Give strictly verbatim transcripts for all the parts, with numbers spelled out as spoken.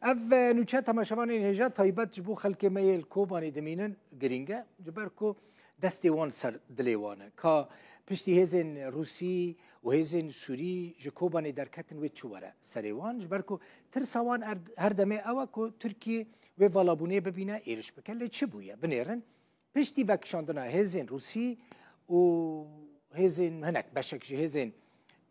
Ev, e, nûçe temaşevanên hêja taybet ji bo xelkê me yê li Kobanê dimînin girîng e, ji ber ku destê wan ser dilê wan e. Ka piştî hêzên Rûsî û hêzên Sûrî ji Kobanê derketin wê çi were serê wan? Ji ber ku tirsa wan er-, her demê ew e ku Tirkiye wê valabûnê bibîne, êriş bike. Lê çi bûye? Binêrin. Piştî vekişandina hêzên Rûsî û hêzên hinek beşek ji hêzên,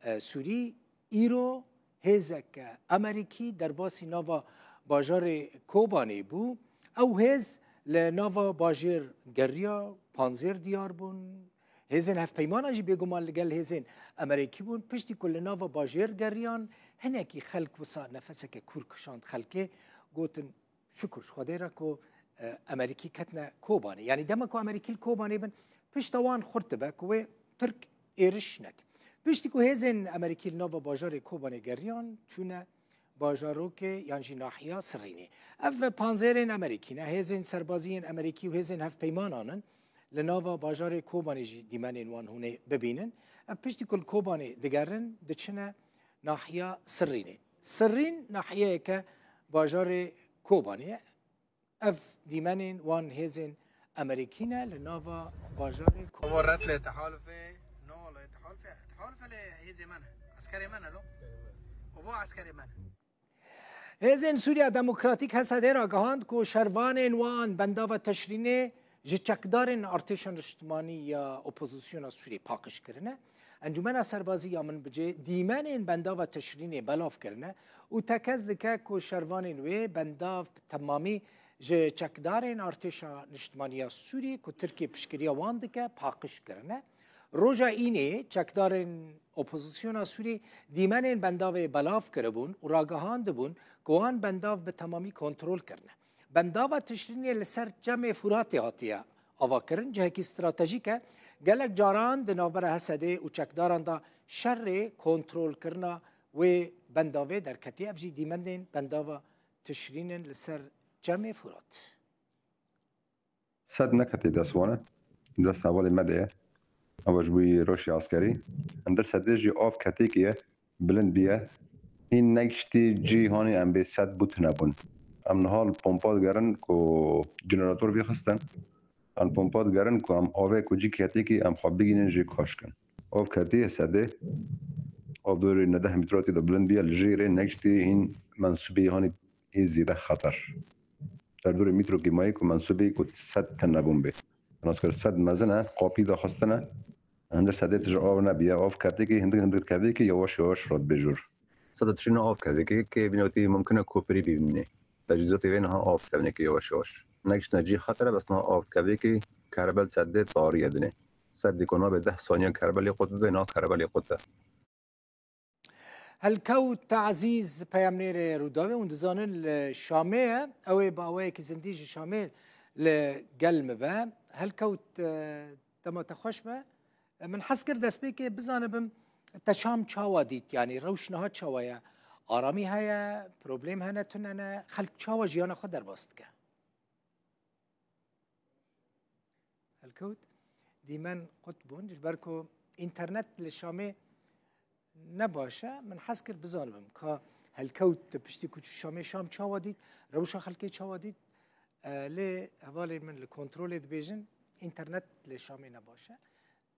e, Sûrî, îro hêzeke Amerîkî derbasî nava bajarê Kobanê bû. Ew hêz li nava bajêr geriya, panzêr diyar bûn. Hêzên hevpeymana jî bêguman li gel hêzên Amerîkî bûn. Piştî ku li nava bajêr geriyan, hinekî xelk wisa nefeseke kûr kişand xelkê, gotin, Şukur ji Xwedê re ku, e, Amerîkî ketine Kobanê. Yanî dema ku Amerîkî li Kobanê bin, pişta wan xurt dibe ku wê Tirk êriş neke. Piştî ku hêzên Amerîkî li nava bajarê Kobanê geriyan, çûne bajarokê yan jî nahiya Sirînê. Ev panzêrên Amerîkî ne, hêzên serbazî yên Amerîkî û hêzên hevpeymanan in. Li nava bajarê Kobanê jî dîmenên wan hûnê bibînin. Ev piştî ku li Kobanê digerin, diçine nahiya Sirînê. Sirîn nahiyeyeke bajarê Kobanê ye. Ev dîmenên wan hêzên Amerîkî ne li nava bajarê Kobanê. Ava ret lê tehalufê, no lê tehalufê, tehalufê lê hêzê me ne. Eskerê me ne lo. Ava eskerê me ne. Hêzên Sûriya Demokratîk, H S D, ragihand ku şervanên wan bendava Teşrînê ji çekdarên artêşa niştimanî ya opozisyona Sûriyê paqij kirine. Encûmena Serbazî ya Minbicê dîmenên bendava Teşrînê belav kirine û tekez dike ku şervanên wê bendav bi temamî ji çekdarên artêşa niştimanî ya Sûriyê ku Tirkiye piştgiriya wan dike, paqij kirine. Roja Înê çekdarên opozisyona Sûrî dîmenên bendavê belav kiribûn û ragihandibûn ku wan bendav bi temamî kontrol kirine. Bendava Tişrînê li ser Çemê Furatê hatiye avakirin, cihekî stratejîk e. Gelek caran di navbera H S D û çekdaran de şerê kontrolkirina wê bendavê derketiye. Ev jî dîmenên bendava Tişrîn in li ser Çemê Furat. Sed neketê dest wan e. Dest hevalê me de ye. Ew ji bo yî rewşê eskerî. Hundir sedê jî av ketêkê ye, bilind bûye. Hîn negiştî cî hanî em bê sed bû tune bûn. Em niha li pompa digerin ku jenerator vî xistin. Em pompa digerin ku em avê ku cî ketêkî em xwe bigînin jê kaş kin. Av ketê ye sedê. Av dorê neh metre hatî de bilind bûye, li jê rê negiştî hîn mensûbê hanî ê zêde xeter. Derdorê metrokê mayê ku mensûbê ku sed tune bûn bê. Nas kir sed mezin e, qapî daxistine. Hundir sedê tije av nebûye. Av ketêkê hindik hindik ketêkê yavaş yavaş radibê jor. Sed tiştî ne av ketêkê, kê bînatî mumkin e koperî bînî. Tecîzatê vê niha av dikevnê kê yavaş yavaş. Negiştine cî xeter e, bes niha av dikevê kê kerbel sedê tarî ye dinê. Sedê ku nabe deh saniye kerbelê qut bibe, niha kerbelê qut e. Helkewt Ezîz, peyamnêrê Rûdawê, hûn dizanin li Şamê ye. Ew ê bi awayekî zindî ji Şamê li gel me be. Helkewt, e, dema te xweş be. E, min hez kir destpêkê bizanibim te Şam çawa dît, yanî rewş niha çawa ye? Aramî heye, problem hene, tune ne? Xelk çawa jiyana xwe derbas dike? Helkewt, dîmen qut bûn, ji ber ku înternet li Şamê ne baş e. Min hez kir bizanibim ka helkewt piştî ku çû Şamê, Şam çawa dît, rewşa xelkê çawa dît. E, lê hevalên min li kontrolê dibêjin, înternet li Şamê ne baş e.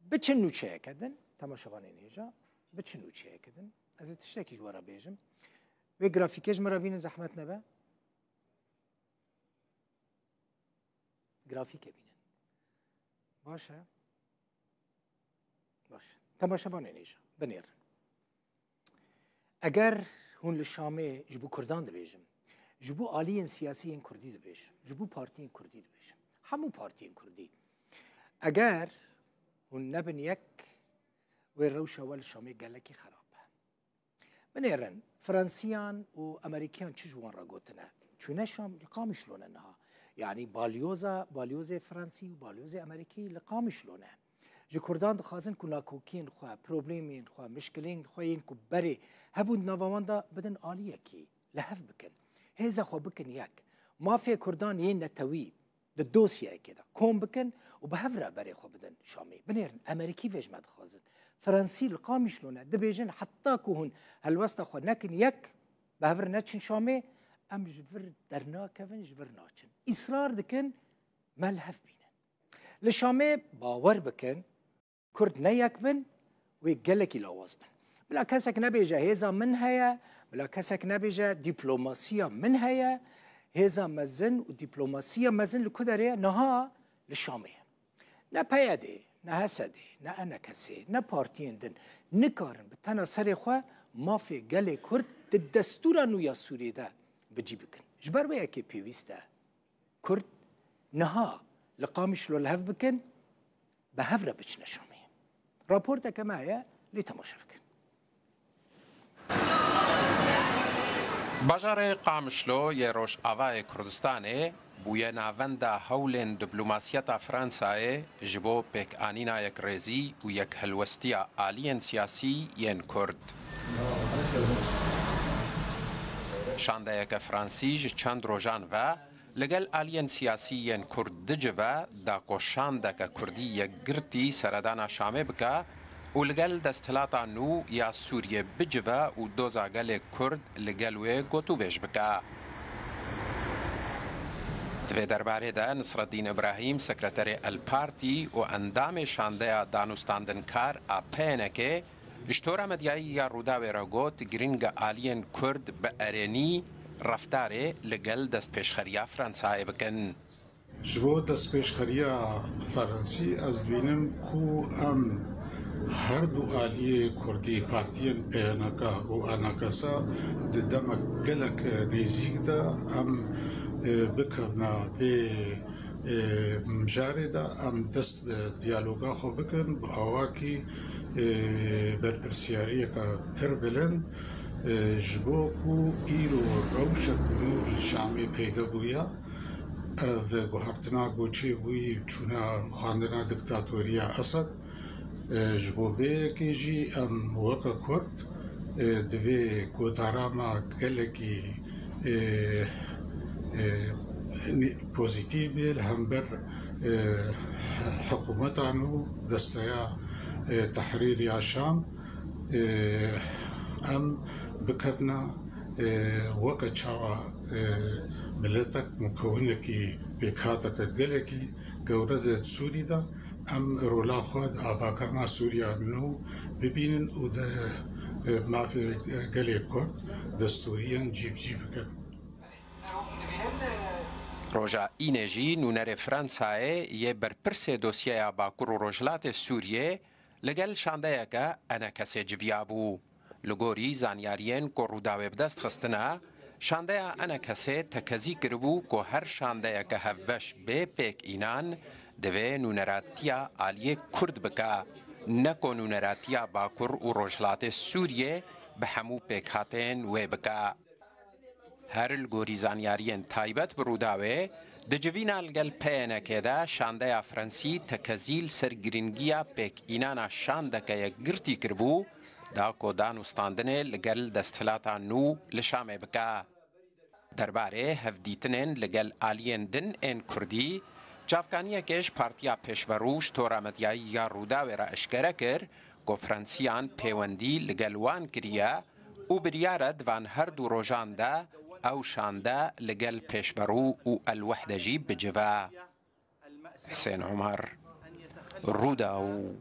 Biçin nûçeyeke din, temaşevanên hêja, biçin nûçeyeke din. Ez ê tiştekî ji we re bêjim. Wê grafîkê ji min re bînin, zehmet nebe. Grafîkê bînin. Baş e? Baş e. Temaşevanên hêja, binêrin. Eger hûn li Şamê ji bo Kurdan dibêjin, ji bo aliyên siyasî yên Kurdî dibêjin, ji bo partiyên Kurdî dibêjin, hemû partiyên Kurdî, eger hûn nebin yek, wê rewşa we li Şamê gelekî xerab be. Binêrin, Fransiyan û Amerîkiyan çi ji wan re gotine? Çûne Şam, li Qamişlo ne niha. Yanî balyoza, balyozê Fransî û balyozê Amerîkî li Qamişlo ne. Ji Kurdan dixwazin ku nakokiyên xwe, problemên xwe, mişkilên xwe yên ku berê hebûn di nava wan de bidin aliyekî, li hev bikin. Hêza xwe bikin yek. Mafê Kurdan yên netewî di dosyayekê de kom bikin û bi hev re berê xwe bidin Şamê. Binêrin, Amerîkî vê ji me dixwazin. Fransî li Qamişlo ne. Dibêjin heta ku hûn helwesta xwe nekin yek, bi hev re neçin Şamê, Em ji vir dernakevin, ji vir naçin. Îsrar dikin me li hev bînin. Li Şamê bawer bikin, Kurd ne yek bin, wê gelekî lawaz bin. Bila kesek nebêje hêza min heye, bila kesek nebêje dîplomasiya min heye, hêza mezin û dîplomasiya mezin li ku derê ye? Niha li Şamê ye. Ne P Y D'ê, ne H S D'ê, ne E N K S'ê, ne partiyên din nikarin bi tena serê xwe mafê gelê Kurd di destûra nû ya Sûriyê de bi cî bikin. Ji ber wê yekê pêwîst e Kurd niha li Qamişlo li hev bikin, bi hev re biçine Şamê. Raporteke me heye, lê temaşe bikin. Bajarê Qamişlo yê Rojavayê Kurdistanê bûye navenda hewlên diplomasiyeta Fransayê ji bo pêkanîna yekrêzî û yekhilwestiya aliyên siyasî yên Kurd. Şandeyeke Fransî ji çend rojan ve li gel aliyên siyasî yên Kurd dicive da ku şandeke Kurdî yekgirtî seredana Şamê bike û li gel desthilata nû ya Sûriyê bicive û doza gelê Kurd li gel wê gotûbêj bike. Di vê derbarê de Nisreddîn Îbrahîm, sekreterê El Partî û endamê şandeya danûstandinkar a P N K'ê, ji tora medyayî ya Rûdawê re got, girîng e aliyên Kurd bi erênî reftarê li gel destpêşxeriya Fransayê bikin. Ji bo destpêşxeriya Fransî ez dibînim ku em her du aliyê Kurdî, partiyên P N K û A N K S, di demek gelek nêzîk de em, e, bikevna vê, e, mijarê de, em dest bi diyaloga xwe bikin, bi awakî, e, berpirsiyariyeke pir bilind, e, ji bo ku îro rewşek nû li Şamê peyde bûye. Ev guhertina ku çêbûyî çûna xwendina diktatoriya Esed, e, ji bo vê yekê jî em weke Kurd, e, divê gotarama gelekî, e, e, nî-, pozîtîf bê li hember, e, hikûmetan û desteya, e, Tehrîr ya Şam, e, em bikevna, e, weke çawa, e, miletek mukewinekî pêkhateke gelekî gewre de di Sûrî de, em rola xwe di avakirina Sûriya nû bibînin û di, e, mafê gelê Kurd destûriyên cîbicî bikin. Roja Înê jî nûnerê Fransayê yê berpirsê dosyeya Bakur û Rojhilatê Sûriyê li gel şandeyeke E N K S'ê civiyabû. Li gorî zanyariyên ku Rûdawê bi dest xistine, şandeya E N K S'ê tekezî kiribû ku her şandeyeke hevbeş bê pêk înan, divê nûneratiya aliyê Kurd bike, ne ku nûneratiya Bakur û Rojhilatê Sûriyê bi hemû pêkhatên wê bike. Her li gorî zanyariyên taybet bi Rûdawê, di civîna li gel P N K'ê de şandeya Fransî tekezî li ser girîngiya pêkînana şandeke yekgirtî kiribû, da ku danûstandinê li gel desthilata nû li Şamê bike. Derbarê hevdîtinên li gel aliyên din ên Kurdî, çavkaniyekê ji Partiya Pêşverû ji tora medyayî ya Rûdawê re eşkere kir, ku Fransiyan pêwendî li gel wan kiriye û biryar e di van her du rojan de ew şande li gel Pêşverû û El Wehde jî bicive. Husên Omer, Rûdaw.